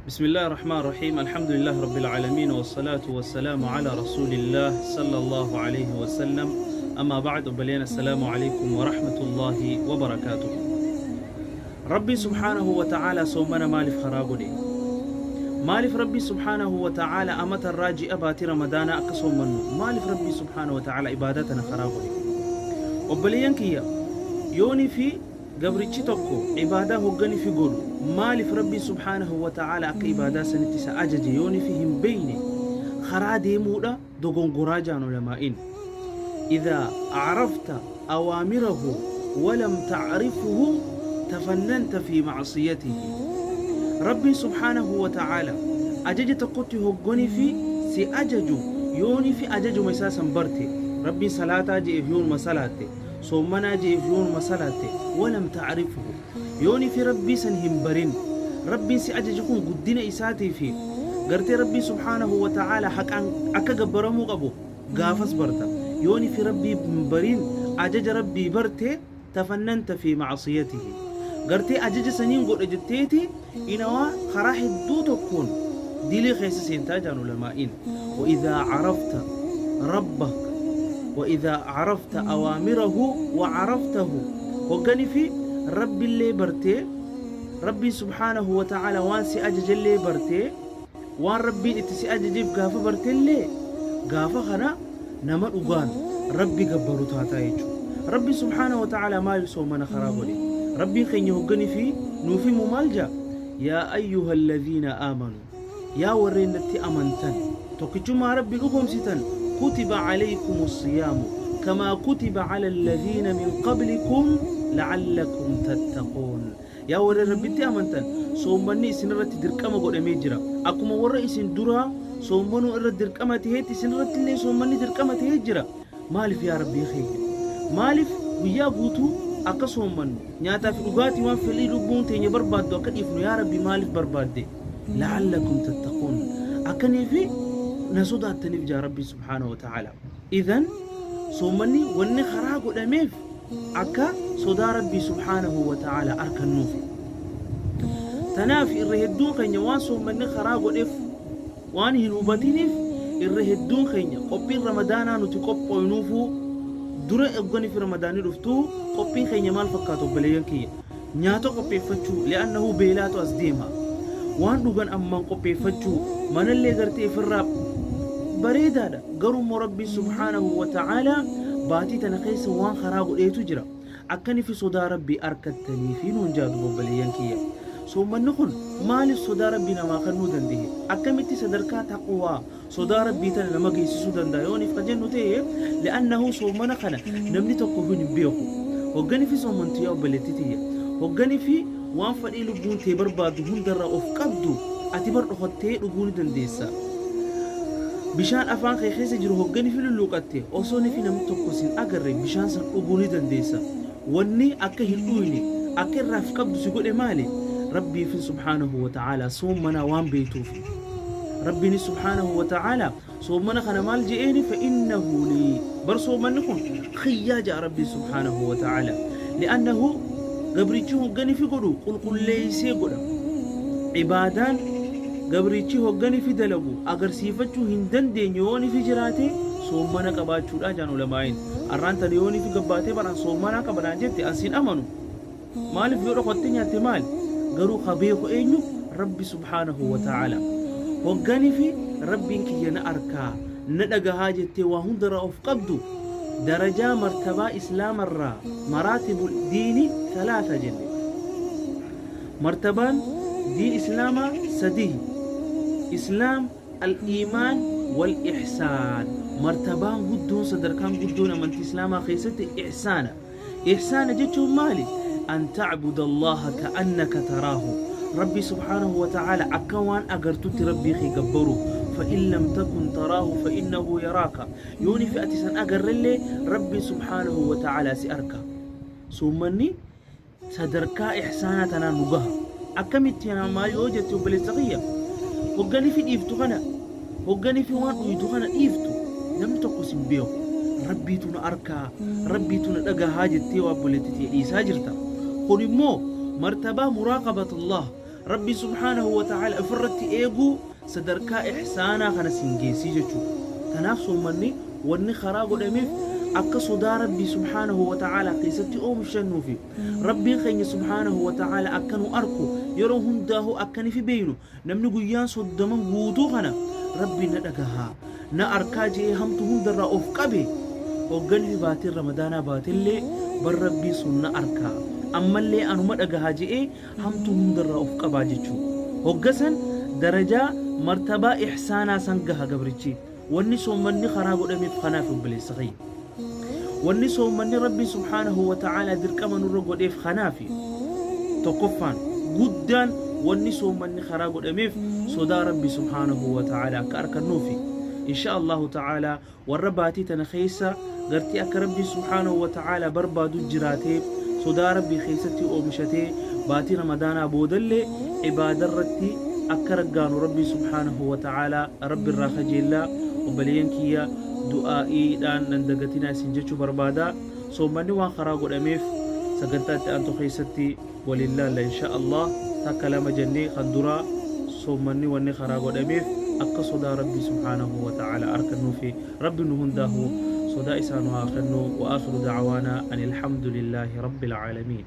بسم الله الرحمن الرحيم، الحمد لله رب العالمين، والصلاة والسلام على رسول الله صلى الله عليه وسلم. أما بعد، obboleeyyan، السلام عليكم ورحمة الله وبركاته. ربي سبحانه وتعالى soomana maaliif karaa godhe؟ Maaliif Rabbi سبحانه وتعالى amata irraa ji'a baatii Ramadaanaa akka soomannu maaliif Rabbi سبحانه وتعالى ibaadaa tana karaa godhe؟ Obboleeyyan kiyya, yoonii fi gabrichi tokko ibaadaa hogganii fi godhu, maaliif Rabbi سبحانه وتعالى akka ibaadaa sanitti isa ajaje yoonii fi hin beeyne, karaa deemuudha dogongoraa jaan ulamaa'in. إذا عرفت أوامره ولم تعرفه تفننت في معصيته. Rabbiin سبحانه وتعالى ajaja tokkotti hogganii fi si ajaju yoonii fi ajajuma isaa san barte, Rabbiin salaataa je'eef yoonuma salaatte, soommanaa je'eef yoonuma salaatte, ولم تعرفه, yoonii fi Rabbii san hin barin, Rabbiin si ajaje kun guddina isaatii fi gartee Rabbii سبحانه وتعالى haqaan akka gabbaramuu qabu gaafas barta. Yoonii fi Rabbii hin barin ajaja Rabbii barte, تفننت في معصيته, gartee ajaja saniin godhe jetteeti inawaa karaa hedduu tokkoon dilii keessa seentaa jaan ulamaa'iin. وإذا عرفت ربك وإذا عرفت أوامره وعرفته, hoggani fi Rabbiillee bartee, Rabbii سبحانه وتعالى waan si ajajallee bartee, waan Rabbiin itti si ajajeef gaafa barteellee, gaafa kana nama dhugaan Rabbi gabbaru taataa jechuudha. Rabbi سبحانه وتعالى maaliif soomana karaa godhe؟ Rabbiin keenya hogganii fi nuuf himu maal jaa? يا أيها الذين آمنوا, yaa warreen natti amantan, tokkichummaa Rabbi dhugoomsitan, كتب عليكم الصيام كما كتب على الذين من قبلكم لعلكم تتقون. Yaa warreen Rabbitti amantan, soommanni isin irratti dirqama godhamee jira. Akkuma warra isin duraa soommanuu irra dirqama ta'eetti, isin irratti illee soommanni dirqama ta'ee jira. Maaliif, yaa Rabbii keenya? Maaliif guyyaa guutuu akka soommannu, nyaataa fi dhugaatii, waan fedhii lubbuun teenya barbaaddu akka dhiifnu, yaa Rabbi, maaliif barbaadde? لعلكم تتقون, akkanii fi na sodaattaniif jaa Rabbi سبحانه وتعالى. Idan soommanni wanni karaa godhameef akka sodaa Rabbii سبحانه وتعالى arkannuufi. Tanaaf irra hedduun keenya waan soommanni karaa godheef waan hin hubatiniif, irra hedduun keenya qophiin Ramadaanaa nuti qophooynuufuu dura eegganiif Ramadaanii dhuftuu qophiin keenya maal fakkaatu, obboleeyyan kiyya? Nyaata qopheeffachuu, لأنه beelaatu as deema, waan dhugan ammaan qopheeffachuu, manallee gartee ifirraa bareedaadha. Garuu immoo Rabbiin سبحانه وتعالى baatii tana keessa waan karaa godheetu jira, akkanifi sodaa Rabbii arkattanii fi nuun jaadu. Obboleeyyan kiyya, soommanni kun maaliif sodaa Rabbii namaa kennuu danda'e? Akkamitti sadarkaa taqwaa, sodaa Rabbii tana nama geessisuu danda'a yooniif ka jennu ta'e, لأنه soomana kana namni tokko hin beeku. Hogganii fi soomantu, yaa obboleettii tiyya, hogganii fi waan fedhii lubbuun tee barbaaddu hundarraa of qabdu, ati bar dhokattee dhuguu ni dandeessa. Bishaan afaan kee keessa jiru hogganii fi lulluuqatte, osoo ni fi namni tokko sin agarre bishaan san dhuguu ni dandeessa. Wanni akka hin dhuyne, akka irraaf qabdu si godhe maali? Rabbiifin سبحانه وتعالى soomanaa waan beeytuufi. Rabbiin سبحانه وتعالى soomana kana maal je'eeni? فإنه لي, bar soomanni kun kiyyaa ja'a Rabbiin سبحانه وتعالى. لأنه gabrichi hoggani fi godhu qulqulleeysee godha. Ibaadaan gabrichi hoggani fi dalagu agarsiifachuu hin dandeenye yooni fi jiraate soomana qabaachuudha jaan ulamaa'iin. Arraan tana yooni fi gabbaatee baraan soomanaa qabanaan jette, ansiin amanu. Maaliif? Yoo dhokattee nyaatte maali? Garuu ka beeku eenyu? Rabbi سبحانه وتعالى. Hogganii fi Rabbiin kiyya na arkaa, na dhagahaa jettee waa hundarraa of qabdu, darajaa martabaa Islaamarraa, مراتب الدين ثلاثة jenne, martabaan diin Islaamaa sadihi: Islaam, الإيمان والإحسان. Martabaan guddoon, sadarkaan guddoon amantii Islaamaa keessatti ihsaana. Ihsaana jechuun maali? أن تعبد الله كأنك تراه, Rabbi سبحانه وتعالى akka waan agartutti Rabbii kee gabbaru. فإن لم تكن تراه فإنه يراك. Yooni fi ati san agarrellee, Rabbi سبحانه وتعالى si arka. Soommanni sadarkaa ihsaanaa tanaan nu gaha. Akkamitti maal yoo jette, obboleessa kiyya, hogganii fi dhiiftu kana, hogganii fi waan dhuytu kana dhiiftu, namni tokko sin beeku, Rabbiitu na arkaa, Rabbiitu na dhagahaa jettee waa obboleettii dhiisaa jirta. Kun immoo martabaa مراقبة الله, Rabbi سبحانه وتعالى ofirratti eeguu sadarkaa ihsaanaa kana sin geessii jechuudha. Tanaaf soommanni wanni karaa godhameef akka sodaa Rabbii subhaanahu wa ta'aalaa keessatti oomishannuufi Rabbiin keenya subhaanahu wa ta'aalaa akka nu arku yeroo hundaahuu akka nifi beeynu. Namni guyyaan soddoman guutuu kana Rabbi na dhagahaa, na arkaa je'ee hamtuu hundarraa of qabe, hogganifi baatiin Ramadaanaa baatellee bar Rabbiin sun na arkaa, ammallee anuma dhagahaa je'ee hamtuu hundarraa of qabaa jechu. Hogga san darajaa, martabaa ihsaanaa san gaha gabrichi. Wanni soommanni karaa godhameef kanaafi obboleessa kiyya. Wanni soommanni Rabbiin subhaanahu wa ta'aalaa dirqama nurra godheef kanaafi. Tokkoffaan, guddaan wanni soommanni karaa godhameef sodaa Rabbii subhaanahu wa ta'aalaa akka arkannuufi. Insha Allahu ta'aalaa warra baatii tana keessa gartee akka Rabbiin subhaanahu wa ta'aalaa barbaadu jiraatee sodaa Rabbii keessatti oomishatee baatii Ramadaanaa boodallee ibaadarratti akka raggaanu Rabbii subhaanahu wa ta'aalaa Rabbi irraa kajeellaa. Obboleeyyan kiyya, du'aa'iidhaan nan dagatinaa isin jechuu barbaada. Soommanni waan karaa godhameef sagantaa itti aantu keessatti waliin laalla insha Allah. Takka lama jennee kan duraa soommanni wanni karaa godhameef akka sodaa Rabbii subhaanahu wa ta'ala arkannuufi. Rabbi nu hundaahu sodaa isaa nu haa kennu. Wa aakhiru da'awaanaa anil hamdulillaahi rabbil aalamiin.